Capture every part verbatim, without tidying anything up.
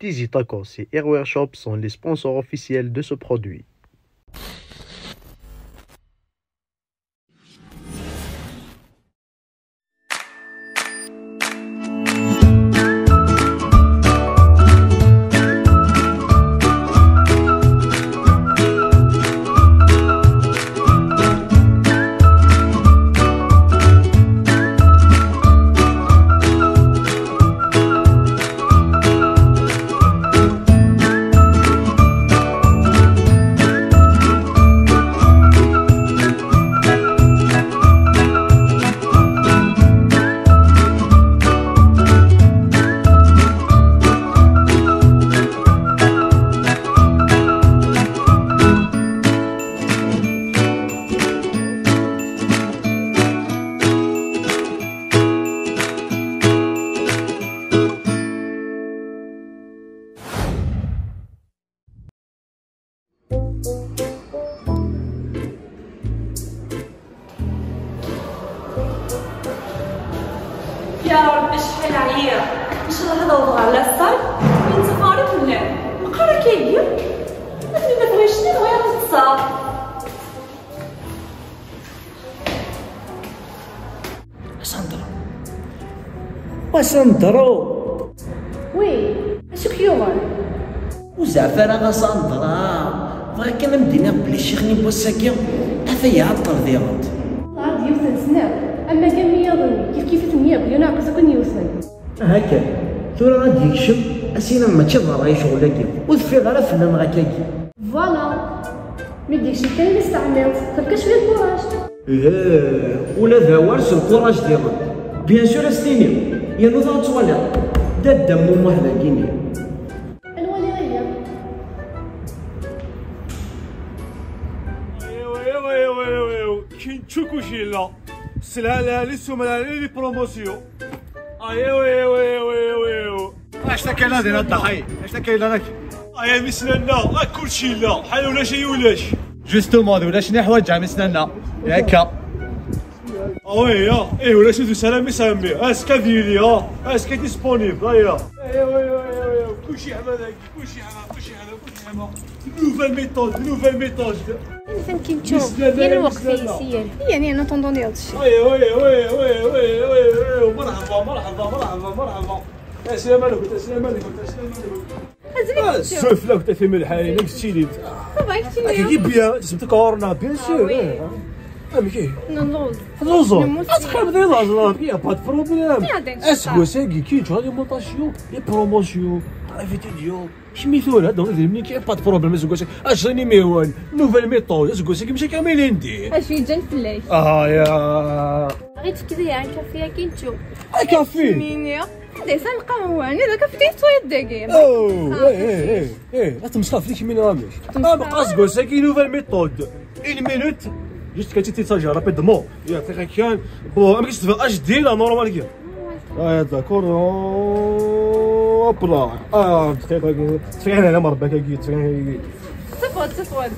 Tizi Tacos et Airware Shop sont les sponsors officiels de ce produit. يا رب، شحال عييغ. إن شاء الله هذا وضع على الصال. من سفارة ولا؟ مقرك يجي. أنا ما بغيتش ندير غير التصاف. Sandra. Wa Sandra. Oui, acu k-yuɣen? Ur zeɛf ara a Sandra. Bɣiɣ kan ad m-d-iniɣ belli ccix-nni n wass-agi ata iɛeṭṭel diɣen. Ɣer d yiwet n snat, ama kan wiyaḍ-nni, kif kif-iten yakk, yuna aqzuk n yiwet. Aha kan, tura ad d-yekcem, a s-iniɣ mačči d ṛṛay ccɣel-agi, ur teffiɣ ara fell-am akkagi. Voilà. Mi d-yekcem kan mi s-teɛmiḍ, tefka cwiya n lkuraj. Ih, ula d awal s lkuraj diɣen. Bien sûr a s-tiniɣ, yernu ad twaliḍ. Dadda n Mumuḥ dagini. Ad nwali aya. Kintu kuci yella. Sselha lɛali, ssuma lɛali, les promotions. Ayew, ayew, ayew, ayew, ayew. Acu takala din a Ṭaḥi? Acu takala nak? Aya mi s-nenna, a kulci yella, ḥala ulac ay ulac. Justement, d ulac ni ḥwaǧeɣ mi s-nenna. Yakka. Ah ouais, ya. Eh, ulac du salam, mi s-ammi. Est-ce que ad yili, ah? Est-ce que disponible, ah, ya. Ayew, ayew, ayew, ayew. Kulci yeḥma dagi, kulci yeḥma, kulci yeḥma, kulci yeḥma. Nouvelle méthode, nouvelle méthode. Nfan kintu. Yal lweqt yessiyal. Iya, ni en attendant. Oui, oui, oui, oui, oui, oui, oui. مرحبا، مرحبا، مرحبا، مرحبا. السلام عليكم، السلام عليكم، السلام عليكم. Azul. Ah, zuf, la كنت في ملحين، نفس الشيء. Ça va, كنت. Bien, c'est le corona, bien sûr. Ah oui. Amek ihi? Nelluẓ. Telluẓeḍ? Ad tqqimeḍ di laẓ, il y a pas de problème. Aseggas-agi, kečč, les promotions, les promotions, les vidéos. Kemmi tura, donc, d lmiki, pas de problème, aseggas-agi. Acu n imiwan, nouvelle méthode, aseggas-agi, mačči kamilin di. Acu yeǧǧan fell-ak? Ah, ya. Ɣic kdi, kaffi, akin tšu. Kaffi? Mini. Anda yesɛa lqahwa? Anda kaffi tettwayeḍ dagi? Oh, eh, eh, eh, eh. Ad temsxer fell-ak kemmi neɣ amek? Temsxer. Ah, aseggas-agi, nouvelle méthode. Une minute. Juste كتتسجل rapidement. يعطيك كان. Bon, amek tebɣa H D la normal كي. Ah, d'accord. Hop là. Ah, دقيقة كي. تفعل هنا مرة باكا كي، تفعل هنا كي. صفر، صفر.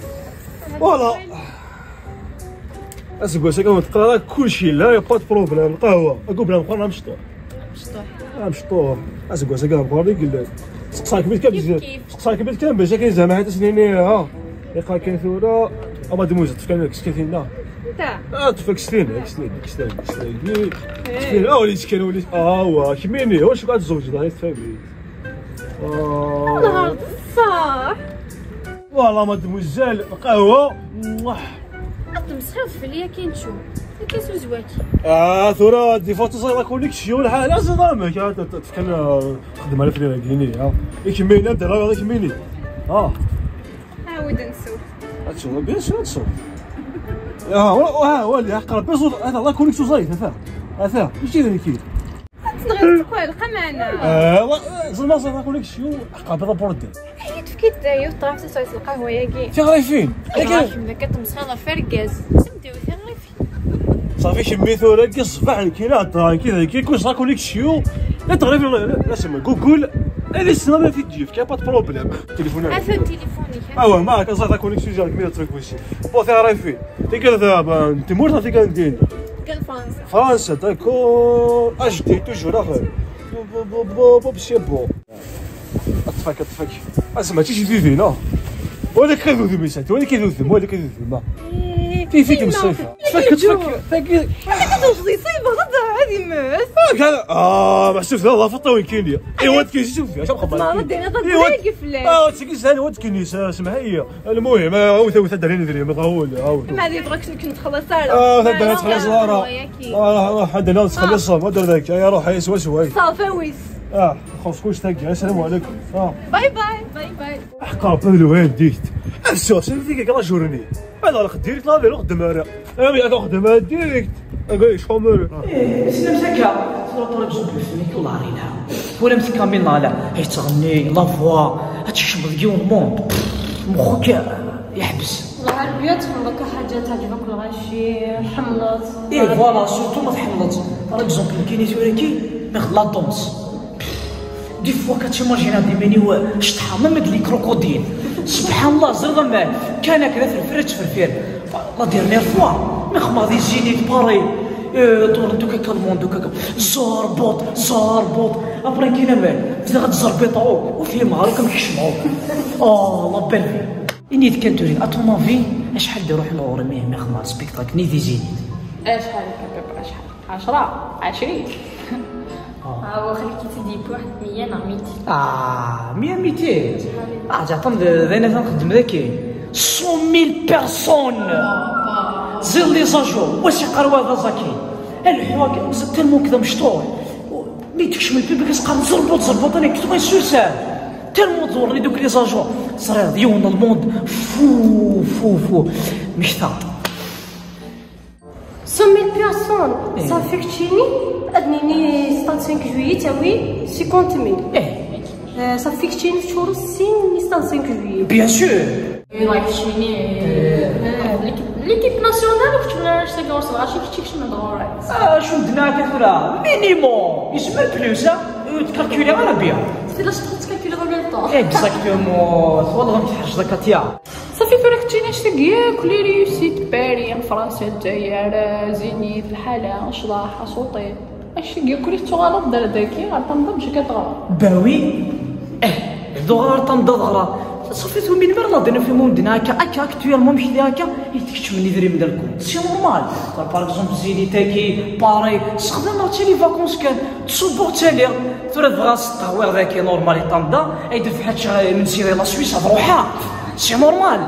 Voilà. Aseggas-agi ma teqra kulci la, y a pas de problème. Lqahwa. Akk bla meqqar amecṭuḥ. Amecṭuḥ. Amecṭuḥ. Aseggas-agi meqqar deg yellan. Seqsaɣ-kem-id kan. Kif kif. Seqsaɣ-kem-id kan, bac akken zɛma ḥitt as-nini, ha. Iqal kan tura, a mademoiselle, tefka-ak kskitin-a. Nta. Ah, tefka kskitin, kskitin, kskitin, kskitin. Eh. Kskitin, ah, uli kskitin, uli. Ah, wa, kemmini, wacu qed tzewǧeḍ, ay tfahmi. Ah. Nehar d ṣṣeḥ. Voilà, mademoiselle, lqahwa. Mwah. Ad temsxiḍ fell-i akin tšu. Akin s uzwaki. Ah, tura, des fois, teẓriḍ la connexion, lḥal, aẓiḍ amek, ah, t-, t-, tefkan, ah, Xdem ara fell-i dagini, ha. I kemmini, ad d-rreɣ i kemmini. Ha. Ɛawed ad nsew. Ad tsew, bien sûr, ad tsew. Ah, wa-, wa-, wali, ḥeqq Rebbi, ẓur, ata, la connexion ẓayet, ata. Ata, mačči d nekki. Ad tenɣiḍ skwal, qamana. Eh, wa-, eh, ẓer ma ẓer la connexion, ḥeqq Rebbi, la borde. Ayen tefkiḍ yiwet ṭṭraf s lqahwa-agi. Tiɣrifin. Tiɣrifin, akka temsxiḍ ɣef argaz. Semdew tiɣrifin. Ṣafi kemmi tura akka ṣṣbeḥ nekki la heddreɣ nekki d nekki, kuc la connexion. La teɣrif la, la, la sema Google. Ad issen ma fi d-yefk, y a pas de problème. Téléphone. Ata téléphone-ik. Ah ouais, ma akka ẓer la connexion, j'ai mis le truc aussi. Bon, tiɣrifin. Tikkelt, ah, ben, timur, tikkelt din. Tikkelt Fransa. Fransa, d'accord. H D, toujours, ah, bo, bo, bo, bo, c'est bon. Fakk, fakk. Asma, mačči d tifi, non? Wala kra d udem-is, wala kra d udem, wala kra d udem. Tifi-k mṣifa. Fakk, fakk. Tagi. Ad imet. Ah, meḥsub d aḍafeṭ-iw nekkini. Iwa d-kini, suf, acu mxebber? Ma d-iniḍ ad d-igi fell-ak. Ah, tagi zhan, iwa d-kini, semḥ-iyi. Lmuhim, ah, awt, awt, ad d-rrin idrimen, awt, awt. Ma d-ibɣa ken-, ken-txelleṣ ara. Ah, ad d-rrin txelleṣ ara. Ah, ruḥ, ad d-rrin txelleṣ, ad d-rrin dagi. Ay, ruḥ, ay, swaswa. Ṣafi, awis. Ah, xuf kuc tagi. Assalamu alaikum. Ah. Bye bye. Bye bye. Ḥqer, pas de loin, dikt. Assuɣ, c'est lui qui a la journée. Alors, direct là, vers l'ordre de mère. Ah oui, alors, de ma direct. Ah oui, je comprends. Eh, c'est comme ça que, c'est la première chose que je fais, que la rina. Pour un petit camin là, là, et ça, la voix, ah, tu changes de monde. Mxuk yeḥbes. Ẓer Rebbi, ad txedmeḍ akka ḥaǧa teɛǧeb-ak lɣaci, tḥemmleḍ. Eh, voilà, surtout ma tḥemmleḍ. Par exemple, nekkini tura-ki, neɣ la danse. Des fois, كتيماجينا ديما نيو شطحة، même de les crocodiles. سبحان الله، زرنا معاه. كان هكذا في الفريت، في الفير. La dernière fois, نخمة دي زيني في باري. Eh, tourne tout caca le monde, tout caca. زربط، زربط. Après كي نمر، تزغد زربيطة، وفي مهارك مكشمعو. Oh, la belle vie. إني إذا كان تريد، à ton avis، أشحال دير روح لغور ميه ميه خمار سبيكتاك ني دي زينيت؟ أشحال هكا بابا، أشحال؟ عشرة؟ عشرين؟ آه. آه، وخليك تدي بواحد مية نعميتي. آه، مية ميتين؟ شحال؟ آه، تعطم ذ-، ذينا تنخدم ذاكي. Cent mille personnes. زير لي زاجور، واش يقروا هذا زاكي؟ الحواك، تالمون كذا مشطوح. مي تكشم البيبي كتبقى تزربط، تزربط، أنا كنت بغيت سوسان. تالمون تزورني دوك لي زاجور. صرير ديون الموند. فو، فو، فو. مشتا. Cent mille personnes. إيه. صافي كتشيني. أدنيني ستة وعشرين جويي تاوي cinquante mille. إيه. آه، صافي كتشيني في شهور السين ستة وعشرين جويي. Bien sûr. إيه، لايك شيني. إيه. آه، ليكيب، ليكيب ناسيونال وكتشوف لها شي كورس، غاشي كتشي كتشي من ضروري. آه، شو دماغك ثورة؟ مينيموم. يسمى بلوس، ها؟ وتكالكولي غير بيان. سي لا شفت تكالكولي غير بيان طون. Exactement. والله ما كتحرش ذاك تيا. صافي، ثورة كتشيني شتي كياك لي ريوسيت باري، فرنسا، الجزائر، زينيت، الحالة، شلاح، سوطي. اش يقول لك تغلط دار داكي غير تنضم شي كتغلط. باوي. اه. دو غير تنضد غرا. صافي تو من مره دنا في مون دنا هكا هكا اكتويلمون مشي هكا. يتكتش من يدري من الكون سي نورمال. بار اكزومبل زيني تاكي باري سخدم تشي لي فاكونس كان تصبو تالي. ترى فغاس التهوير ذاكي نورمال يطندا. اي دفعت من سيري لا سويس هاد روحها. سي نورمال.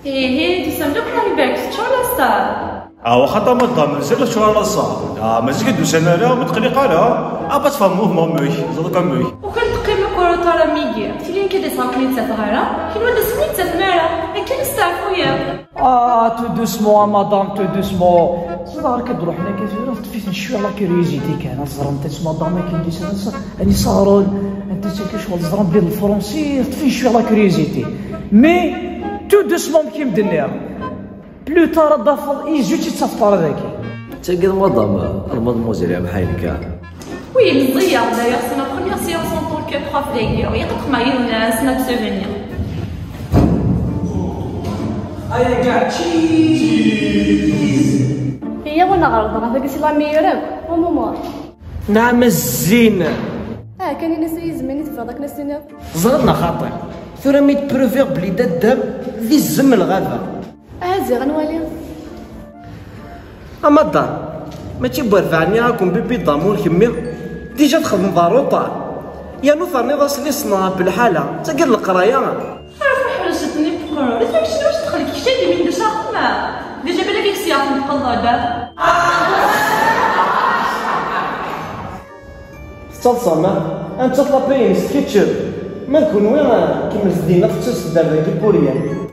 ايه، ايه، تسمى دوك راني باك تشوف لا صال. اه، واخا طا مدام، مازال تشوف لا صال. اه، مازال كدوز انا لا، ما تقلق لا. ابا تفهموه مامك، زاد كمك. وكان تقيم كرة ترى ميغي، تلين كده صاحبي تفهرة، كي نود سميت تفهرة، كان استعفو يا. Ah, tout doucement, ah, madame, tout doucement. زاد راك تروح هنا كثير، طفيت شويه لا كيوريوزيتي كان، زرا انت تسمى مدام كي ندير سنة، اني صغرون، انت تسكي شغل زرا بين الفرنسي، طفي شويه لا كيوريوزيتي. مي تو دوسمون كي مدنيا. بلو تار ضافر اي زوج تسافطار ذاكي. تاكد مدام، المدموزيل يا محايل كاع. Oui, مزيان. D'ailleurs, c'est ma première séance en tant que prof de yoga. يعطيكم عيون الناس، ما تسوفيني. هيا كاع تشيز. هي وانا غلط، راه داك الشيء لا ميور. وماما. نعم الزين. اه، كان الناس يزمني تفضل داك الناس. زرنا خاطر. ثورة ميت بروفير بلي داد دم ذي الزم الغابة. اه، زي غنوالي. أما الدار، ماشي بوارفعني راكم بيبي دامور كمي. ديجا تخدم ضاروطة. يا نو فرني راس لي صنع بالحالة، تقل القراية. عارفة حرستني بكرة، إذا مش واش دخلك شتي من دسا ما. ديجا بلا فيك سياق نقضى ده. تصلصة ما، أنت تطلب لي سكيتشر. ما نكون وين كيما زدينا في التوست دار ذاك البوريان.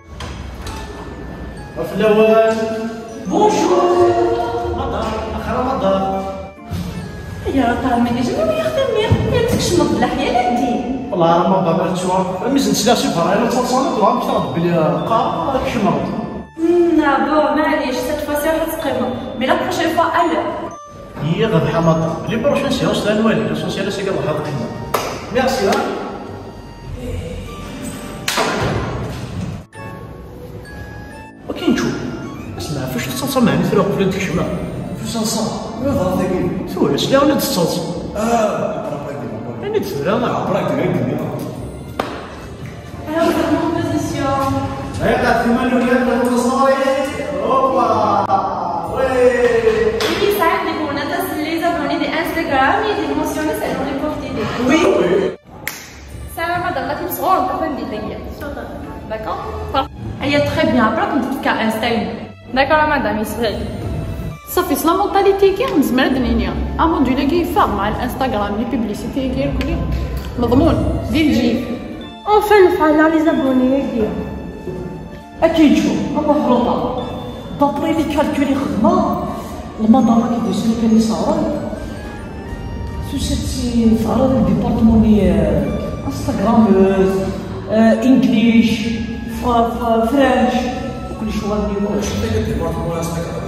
أفلاوان. بونجور. مدام، أخرى مدام. يا رب تعملي جميع يا أختي مير، يا تكشمض بلا حياة لا دين. والله راه ما بابا تشوى، راه ميزن تسلا شي فرع، أنا تصلصة، وعم كتاب بلي قا، راك شمرت. نا بو، معليش، cette fois-ci راح تقيمة. Mais la prochaine fois, allez. هي غير بحال مدام. لي بروشين سيونس لا نوالي، لو سوسيال سي كنروح هاد القيمة. ميرسي، ها. وكي نشوف، اسمع، Ɣef acu tettaḍsaḍ meɛni tura uqbel ad d-tkecmeḍ? Ɣef acu tettaḍsaḍ? Ma yeḍra dagi? Tura, sliɣ-awen-d tettaḍsaḍ. Ah, aṭrapagi, aṭrapagi. Ini-d tura, neɣ? Aṭrapagi, aṭrapagi. Heureusement, position. Hoppa. Oui. Qui s'aime des bonnes attaques les abonnés d'Instagram et des mentions selon les profils. Oui. Salam, madame, la team sɣur, atan di dagi. D'accord. Aya, très bien. Après, on peut faire Insta. D'accord, madame, yeshel. صافي، c'est la mentalité كي نزمر الدنيا. امون دو لاكي يفاغ مع الانستغرام، لي بيبليسيتي كي يركلي مضمون دير جي. Enfin نفعل les abonnés كي. اكيد شو، الله يحفظها. دابري لي كالكولي خدمه، المدام كي ديسيني كان يصاور. سوسيتي تعرض لديبارتمون، آه، انستغراموز، آه، انجليش، ف- ف- فرنش، وكل شويه. شفت لك الديبارتمون انستغرام؟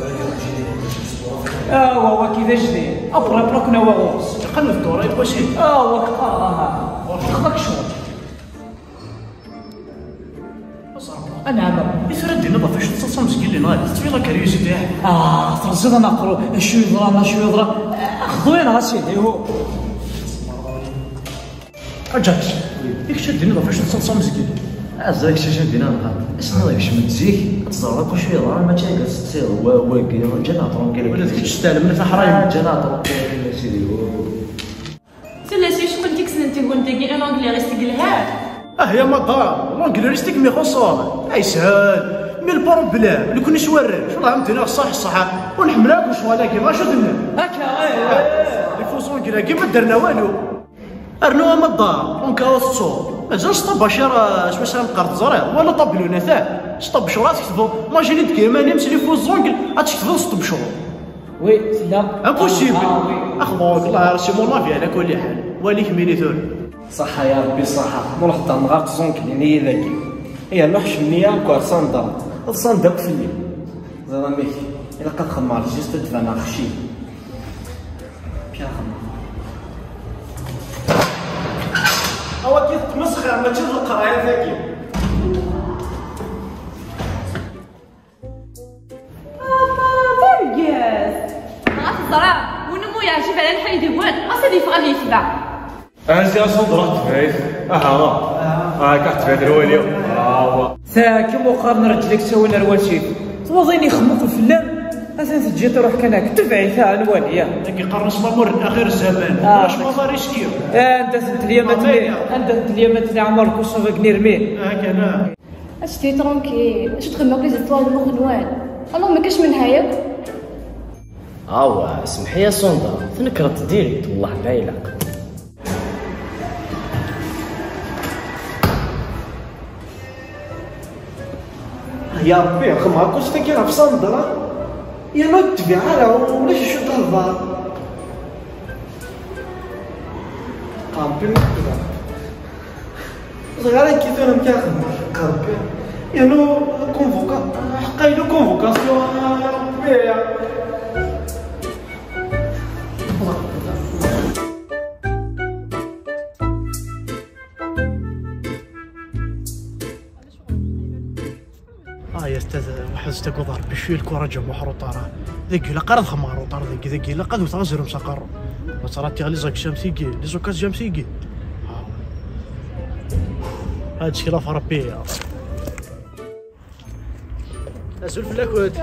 اه، هو كذا جديد. ابرا برا كنا واغوص. قالوا الدور، اي بوسيبل. اه، هو كقرا. خذاك شغل. انا عمر، اثر الدين ما فيش تصمصم زكي اللي نايت. تبي لا كاريوسيتي. اه، ترزيد انا قرو، شو يضرا، ما شو يضرا. خذوين راسي، هو. اجاج، ياك شاد الدين ما فيش تصمصم زكي. ازاك شاد الدين انا. اسمع، ياك شمت زيك، تزرق وشو يضرا، ما تشاي قص تصير، هو، هو، جانا طرون كيلو. ولا تكتش تعلم، من الحرايم. آه، جانا طرون كيلو، سيدي، هو. Tella s yecqen tiksent tigun-agi, un anglais i s-teglehar. Ah ya madam, l'anglais i s-tegmi xuṣṣen. Ay sehel. Mi le problème, nekni s warrac, والله مدينة صح صح. ونحمل هاك وشوالك، ما شو دنا. هكا، ايه، ايه. Les faux anglais كي ما درنا والو. ارنو madam، اون كاو تصو. مازال شطب بشير، آه، شو اسمه قرط زرير، ولا طب لونتاه. شطب شو راس كتبو. ماجيني دكي ماني مسلي فوزونغ، اتكتبو شطب شو. وي، سلا. امبوسيبل. آه، وي. اخبارك؟ الله يرسي مون لافي على كل حال. وليك ميني ثور. صحة يا ربي، صحة. نروح الدار نغرق زونك لين هي ذاكي. هي نروح شمية كوار صندوق. الصندوق في الليل. زعما ميك. إلا قد خمار جيست تبان خشي. بيان خمار. أوا كي تمسخر، ماشي القراية ذاكي. Papa, d argaz! Dɣa teẓra, win umi yeɛjeb ala lḥal deg-wen, ɣas ad yeffeɣ ad yetbeɛ. Ansi aṣun dɣa tebɛit? Aha, ah, ka tebɛit lwali. Awa. Ta, kim uqar n rreǧl-ik sawin ar wasif. Twaḍin ixemmuq fell-am, atan teǧǧiḍ iruḥ kan akka. Tebɛit, ah, lwali, ah. Dagi qqaren-as l'amur n axir zaman. Ah. Ulac maḍi riski. Anda-tent lyamat-nni? Anda-tent lyamat-nni, Ɛmer Kuṣuf, akken irmi? Ah, kan, ah. Achetez tranquille, acu txedmem akk les histoires de Mournouen? Alors, ma kac menha yakk? Awa, semḥ-iyi a Sandra, tnekreḍ direct, wellah ma ilaq. Ya Rebbi, xemmeɣ akk s tagi ɣef Sandra, yerna ur d-tbiɛ ara, ulac acu d-hḍer. Rebbi ma tebɣa. Ẓriɣ ara nekki tura amek ara xedmeɣ, ḥeqqa Rebbi. Yernu convoca-, ḥeqqa yella convocation, a Rebbi. Ah, ya stad, waḥed s taguḍ Rebbi, cwi lkuraǧ a Muḥ Ruṭara. Dagi ilaq ara ad xemmeɣ Ruṭar, dagi, dagi ilaq ad wteɣ azrum s aqerru. Ma ttṛatiɣ les actions tigi, les occasions tigi. Ah. Ad ttkel ɣef Rebbi. Azul fell-akent.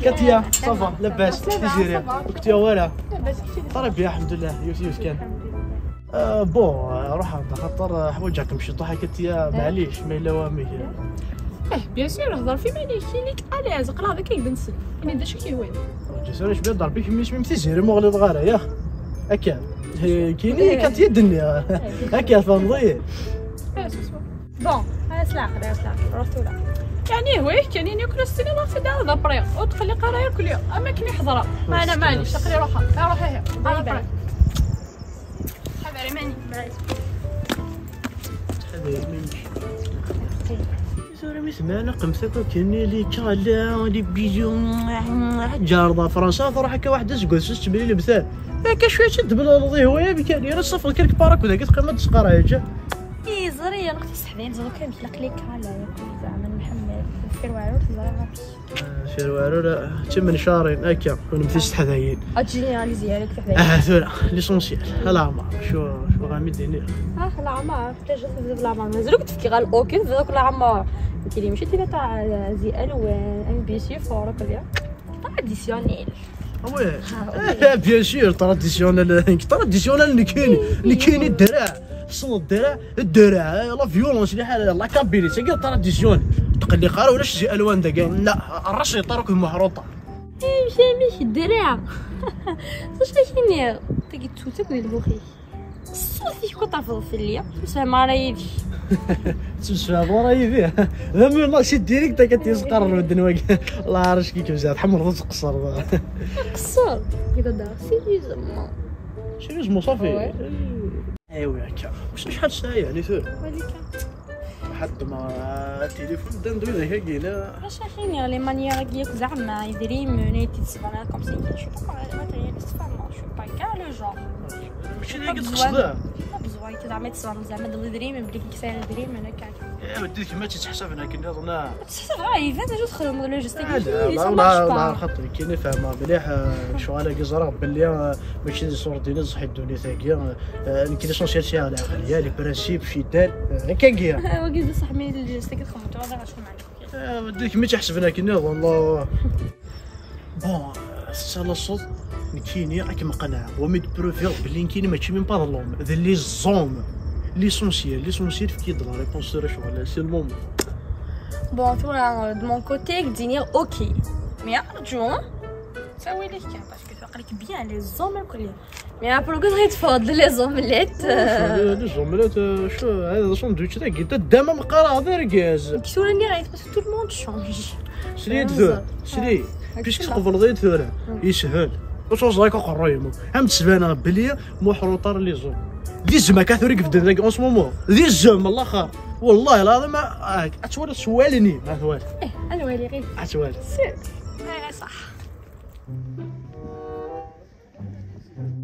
Katia, ça va, labas, ça va, tiziri. Ça va. Ur k-tuɣ ara. Labas, kečč. Rebbi, alḥemdulillah, yiwet yiwet kan. آه، بون، آه، روح عند خاطر، آه، حوايج راكم شي طاحة كنت يا، معليش، ما إلا وامي. ايه، بيان سور، هضر في مالك، كينيك اليز، قرا هذا كيبان سن. كاين هذا شو كيوان؟ بيان سور، اش بيض ربي في ميس، ميم تيزيري مغلي الغارة، يا. هكا. هي، كيني إيه. كانت يدني. هكا، فهمتي؟ إيه، سو سو. بون، هاس العقل، هاس العقل، رحت ولا. يعني، هو كان ياكل السينما في دار هذا بري، وتخلي قرا ياكل، اما كان يحضر. ما انا مالي، شقلي روحها، لا روحي هي. باي باي. حضري ماني. باي. حضري ماني. زوري مي سمعنا قمت هكا كاني لي كالا، لي بيزو، جارضة فرنسا، فرح هكا واحد الزقوس، سمي لي مثال. هكا شوية شد بلا رضي هو يا بكاني، انا الصفر كيرك بارك ولا قلت قيمة تسقى راه جا. اي زري. انا اختي السحدين زعما كان بلا كليك على ياكل زعما محمد. في الوعي ولا زعما في الوعي ولا تم من شهرين هكا كنا مفيش تحدايين. اجيني على زيارك تحدايين. اه ثورة ليسونسيال. لا ما شو شو غامي ديني. اه لا ما تجي في العمر مازال كنت في غال اوكي في ذاك العمر. كي مشيت الى تاع زي الوان ام بي سي فورك اليوم. تراديسيونيل. وي. بيان سور تراديسيونال. تراديسيونال نكيني نكيني الدرع. صوت الدرع الدرع لا فيولونس اللي حال لا كابيلي تاكي تراديسيونال. تقول لي قارا ولا شي الوان داك لا الرشي طارك المحروطه. اي مشي مشي الدرع. صاش كاين تاكي توتك ويدبوخي. الصوت يكون طافض في الليل. مسامع راه يدي. تمشي هذا راه يدي. لا مي والله شي ديريكت كتيسقر الدنيا. الله عارف كي كيف زاد حمر تقصر. قصر. يقول ده سيريوزمون. سيريوزمون صافي. ايوا هكا. واش شحال ساعه يعني ثور؟ وليك. حد ما التليفون دا ندوي ذاك كاينه. واش اخيني لي مانيير كياك زعما يدري منيتي تصبر كوم سي شو با ما تايا نستفهم شو با كاع لو جونغ. ماشي اللي كتقصد. بزوين زعما تصبر زعما دابا دريم بلي كيسال دريم انا كاع. يا ودي كما تتحسب هنا كنا ظنا. تحسب راه يبان اش تخدم ولا جوست لا لا لا خاطر كاين فاهمه مليح. شو انا كي زرا باللي ماشي دي صور دينا صحي الدنيا ثاقيه. كي ليسونسيال شي على الاقل يا لي برانسيب شي دال. هكا كيا. وكي صح مي جوست كتخدم تو هذا شكون معنا. آه، ما ديك مي تحسبنا كنا والله. بون، سالا الصوت نكيني راك مقنع وميد بروفير بلي نكيني ماشي من بار لوم ذا لي زوم. ليسونسيال ليسونسيال في كيد لا ريبونس دو شغل سي المومون. بون تورا دو مون كوتي ديني اوكي. مي ارجو سوي لي كان باسكو توقع لك بيان لي زوم الكل. مي ابرو كنت غيتفضل لي زومليت. لي زومليت شو هذا ساندويتش تاع قيتا داما مقارا هذا ركاز. كثورة اللي غيتفضل تو الموند شونج. شري دور شري. بيش تقبل ضيت ثورة يسهل. وصوص ضايق قرويمو. هم تسبانا بلي محروطة لي زوم. دي زما كاثوريك في الدنيا اون سمومون دي زوم الاخر. والله العظيم اتولى سوالني ما ثوال. ايه انا والي غير اتولى. صح.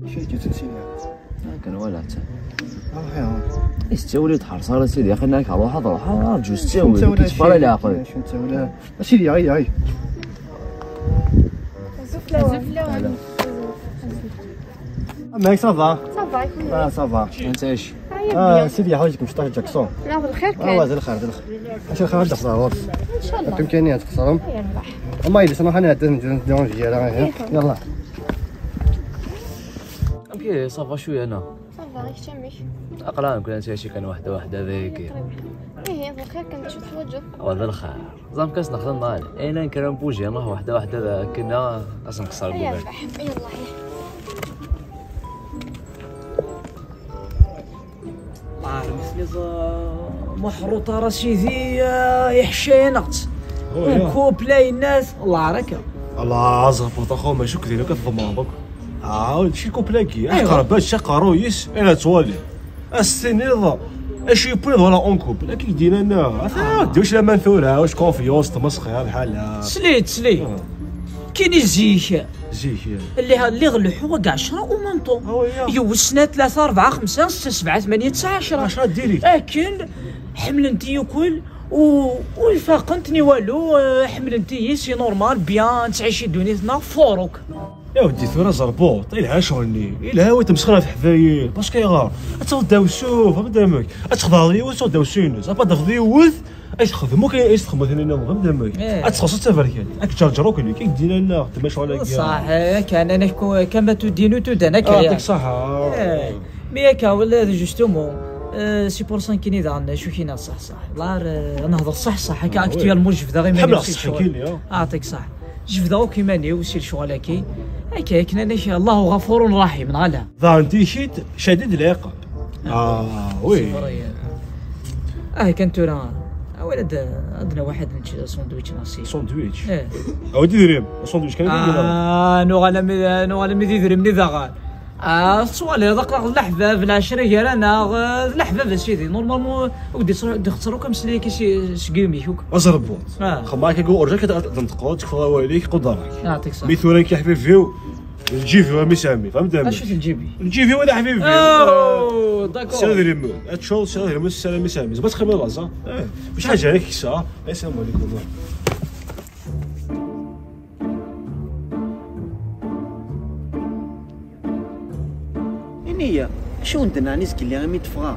شي جيت نسينا. كان ولا حتى. اه يا. استولي تحرص على سيدي اخي انك روح روح ارجو استولي كتفرج العقل. شو انت ولا؟ سيدي هاي هاي. زفلة. زفلة. معاك صافا؟ صافا يكون. اه صافا. انت ايش؟ اه سيدي حوايجك مش طايح جاكسون. لا بالخير كاين. اه زين الخير زين الخير. اش الخير عندك صافا؟ ان شاء الله. كم كاينين تقصرهم؟ يلا. اما اذا سمحنا نديرون زياره. يلا. اوكي صافا شويه انا. صافا غير شمش. اقرا نكون انت شي كان واحده واحده هذيك. ايه بالخير كنشوف وجهك. وهذا الخير. زعما كاس نخدم مال اين كان بوجي الله واحده واحده كنا اصلا نقصر. يلا. الله عارف مثلي محروطه راسي ذي يحشينقت. كوبلاي الناس الله عارك. الله عزف وطاخو ما شك ذي لك الضمان بك. اه شي كوبلاكي احقر باش شقا رويس انا توالي. السنيضة. اش يبوي ولا اون كوبل اكيد دينا لنا. اه ديوش لما نثورها واش كونفيونس تمسخر الحالة. سليت سليت. كاين الزيك. زيك. اللي ها اللي غلحوا كاع عشرة ومنطو. يو سنة ثلاثة أربعة خمسة ستة سبعة ثمانية تسعة عشرة. عشرة ديريكت. لكن حملنتي يكل و ويفاقنتني والو. حملنتي يسي نورمال بيان تعيشي دونيتنا فوروك. يا ودي ثورة زربوط الها شغلني الها وتمسخرة في حفايل باسكو يغار. اتغداو سوف ابدا مك اتخضع لي وتغداو سينوس ابا تغذي وث. ايش تخدموا كاين ايش تخدموا ثاني نوم غير دمك. اتخصص تفركات اك تشارجرو كل كي دينا لنا خدمه شغل هكا. صح. كان انا كما تدين تدان هكا. يعطيك الصحه. مي هكا ولا جوستومون. سي بور سان كيني دان شو كينا صح صح. لا نهضر صح صح هكا اكتويالمون جبد غير حمل الصح كيلي. يعطيك صح. جبد اوكي ماني وسير شغل هكي. هكا هكا الله غفور رحيم نغلا. ظهر انت شيت شديد العقاب. اه وي. اه كان ترى. ولد عندنا واحد نتشي ساندويتش ناسي. ساندويتش. ايه. اودي دريم ساندويتش كان. اه نو غالا مي نو غالا مي دي دريم ني داغال. اه سوالي دق الاحباب العشره غير انا الاحباب سيدي نورمالمون. ودي تصرو دي خسرو كم سلي كي سي سكيمي شوك. ازربوت. خماك يقول اورجا كي تنطقو تكفى واليك قدرك. يعطيك الصحه. مي ثورا كي حبيب فيو. Lǧib-iw a mmi Sami, fhemt a mmi? Acu-t lǧib-ik? Lǧib-iw a ḥbibi. Oh, d'accord. Sɛiɣ idrimen. Ad teččeḍ, sɛiɣ idrimen, sslam a Sami. Zbat xemmiḍ aẓ, ha? Eh. Mačči ḥaǧa ara ksa. Assalamu alaikum. Ini-yi, acu n-d-nnan i zgelli imi d-ffɣeɣ?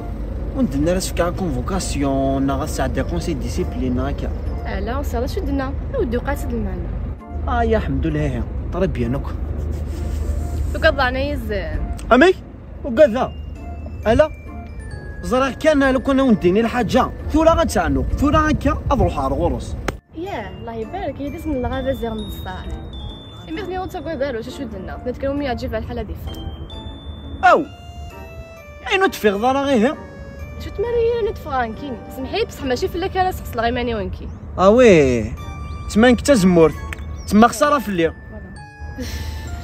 Ur d-nnan ara ad s-fkeɣ convocation neɣ ad sɛeddiɣ conseil de discipline neɣ akka? Ala, ur sɛiɣ acu d-nnan. Ur d-yuqeɛ s d lmeɛna. Ah, ya ḥemdullah, ihi. Très bien akk. Tugadeḍ ɛni yizem? Amek? Ugadeɣ. Ala. Ẓriɣ kan lukan a wen-d-tini lḥaǧa. Tura ad teɛnu. Tura akka ad ruḥeɣ ar ɣur-s. Yah, Allah ibarek, ihi d isem n lɣaba ziɣ n ṣṣeḥ. Imi d-nniɣ ur ttagad ara, acu d-nniɣ? Nitni kan umi yeɛǧib lḥal ad iffeɣ. Aw! Ayen ur teffiɣeḍ ara ihi? Acu tmara yir ad ffɣeɣ nekkini? Semmeḥ-iyi bṣeḥ mačči fell-ak ara sxeṣleɣ iman-iw nekki. Ah oui! Ttman-k d tazemmurt, ttemma xsara fell-i.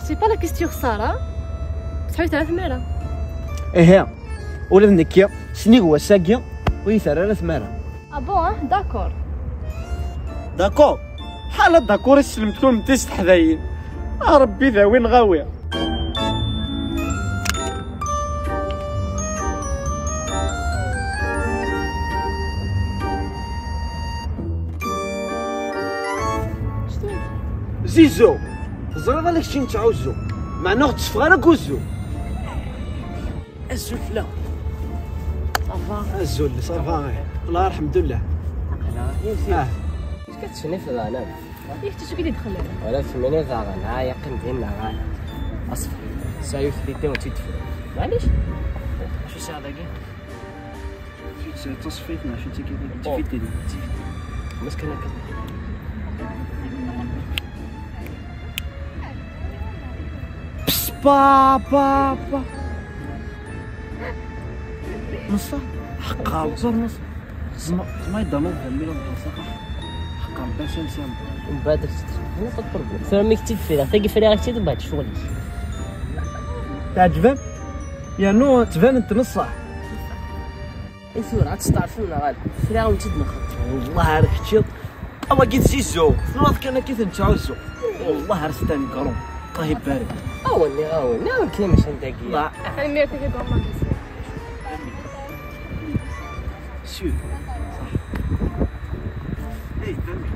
C'est pas la question xsara, bṣeḥ ur yi-terra ara tmara. Ihi, ula d nekki, s nnig wass-agi, ur yi-terra ara tmara. Ah bon, hein? D'accord. D'accord? Ḥala d'accord i teslemt kunemti s teḥdayin. A Rebbi dawi neɣ awi. Zizo, teẓriḍ ala kečč i nettɛuzzu, meɛna ur ɣ-d-teffeɣ ara deg wuzzu. Azul fell-aɣ. Ça va? Azul, ça va, eh. Wellah, alḥemdulillah. Aql-aɣ, yemsi. Ah. Acu ka tettcennifiḍ daɣen, a? Yak d acu i d-idxlen? Wala temmini daɣen, ha, yeqqim dinna, ha. Aṣfar. Sɛiɣ yiwet n liddi ur tt-id-tefru. Maɛlic? Acu sɛiɣ dagi? Acu tesɛiḍ, d taṣfit neɣ acu d tigi? Bon. Tifit din. Tifit. Mas kan akka. Pss, pa, pa, pa. Neṣṣa, ḥeqqa, ẓer neṣṣa. Zma, zma yedda ma tdammi la tbasa. Ḥeqqa, basa, sam. Mbeɛd ad teṭṭef. Ana tṭerbul. Tura mi k-tt-id-friɣ, tagi friɣ-ak-tt-id, mbeɛd ccɣel-ik. Teɛǧeb-am? Yernu ttbanent neṣṣaḥ. I tura, ad testeɛrfem neɣ ala? Friɣ-awen-tt-id nxeṭṭ. Wellah ar keččiḍ. Awagi d Zizo. Tnuraḍ kan akka i ten-ttɛuzzu. Wellah ar tettangrum. Allah ibarek. Awen, awen, awen kan mačči dagi. Tanemmirt-ik a Guma. Sûr. Hey, tell me.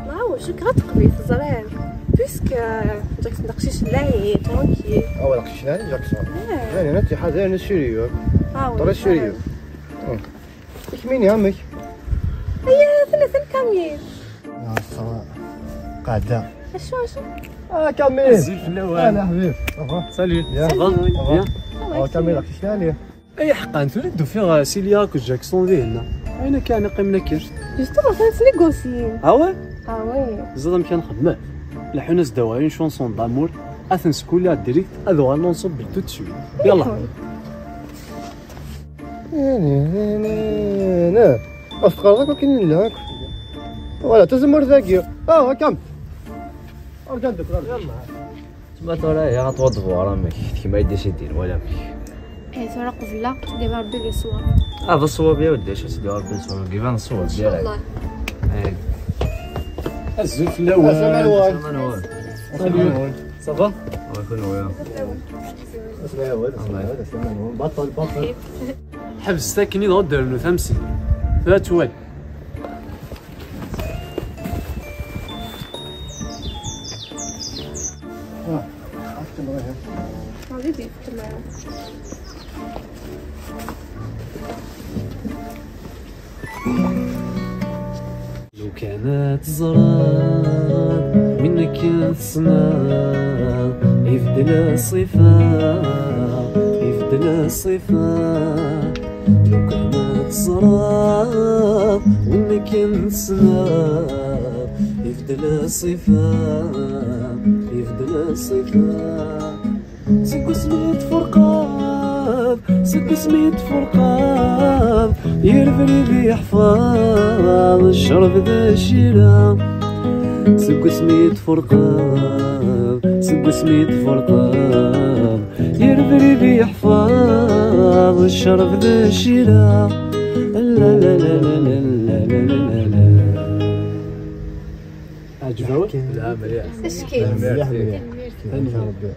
Waaw, cukkeɣ ad teqbel, teẓriḍ. Puisque, euh, Jackson d aqcic lɛali, tranquille. Ah, ouais, d aqcic lɛali, Jackson. Ouais. Lɛali, nna tiḥa, d ayen sérieux. Ah, oui, très sérieux. Kemmini, amek? Aya, tella, tella Camille. Ah, ça va. Qɛedda. Acu, acu? Ah, Camille. Azul fell-awen. Ah, la, ḥbib. Ça va? Salut. Bien. Ça va? Salut. Ça va? Bien. Ça va, ah, Camille, aqcic lɛali. Ay ḥeqqan, tura d-ufiɣ, uh, Celia akked Jackson dihin. Ayen akka, ɛni qqimen akka? Justement, atan ttnegosyin. Ah ouais? Ah ouais. Teẓriḍ amek ara nxemmem? Leḥḥun-as ddaw-a une chanson d'amour, ad ten-skuliɣ direct, ad uɣalen ensemble tout de suite. Yalla. Ur teqqareḍ akk akken i nella akk. Voilà, tazemmurt dagi. Ah, akka. Arǧu ad d-tekker. Yalla. Tma tura ihi ad twaddeḍ ɣur amek, d kemm ay d-isidin wala amek? Eh, tura qebleɣ, dima Rebbi d ṣṣwab. Ah, d ṣṣwab ya weddi, acu s-d Rebbi d ṣṣwab, iban ṣṣwab. Inchallah. Eh. Azul fell-awen. Azul fell-awen. Salut. Ça va? Wa kunwi? Baṭel, baṭel. Ḥebset akken i d-ɣ-d-rnu tamsi. Tura twal. لو كانت زرار منك تسنى يفدل الصفة، يفدل الصفة. لو كانت زرار منك تسنى يفدل الصفة، يفدل الصفة. Seg wasmi tfurqeḍ, seg wasmi tfurqeḍ, yir abrid yeḥfeḍ ccerb d ccila. Seg wasmi tfurqeḍ, seg wasmi tfurqeḍ, yir abrid yeḥfeḍ ccerb d ccila. La la la la la la la la. Ɛǧeb-awen? Lɛamel, ya. Askil. Mliḥ, mliḥ. Tanemmirt. Ṛebbi.